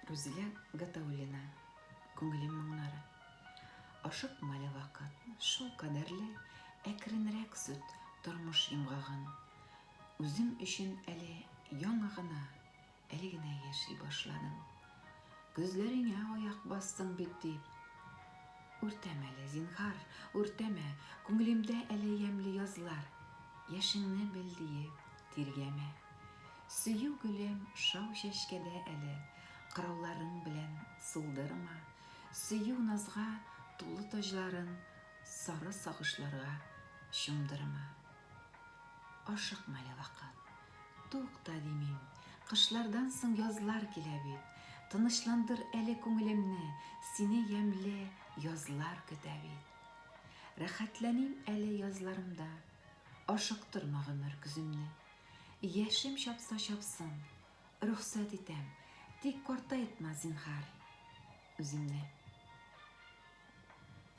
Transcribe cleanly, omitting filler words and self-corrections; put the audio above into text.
Рузилә Гатауллина, Күңелем моңнары. Ашыкма әле вакыт, шул кадәрле Әкренрәк сүт тормыш йомгагын. Үзем өчен әле яңа гына, Әле генә яши башладым. Көзләреңә аяк бастың бит дип. Үртәмә әле, зинһар, үртәмә, Күңелемдә әле ямьле язлар. Яшеңне бел диеп, тиргәмә. Сөю гөлем шау чәчкәдә әле, Кырауларың белән сулдырма. Сөю назга тулы таҗларын Сары сагышларга чумдырма. Ашыкма әле, вакыт. Тукта, димим. Кышлардан соң язлар килә бит. Тынычландыр әле күңелемне, Сине ямьле язлар көтә бит. Рәхәтләним әле язларымда, Ашыктырма гомер көземне. Яшем чапса чапсын, рөхсәт итәм, Тик картайтма, зинһар, үземне.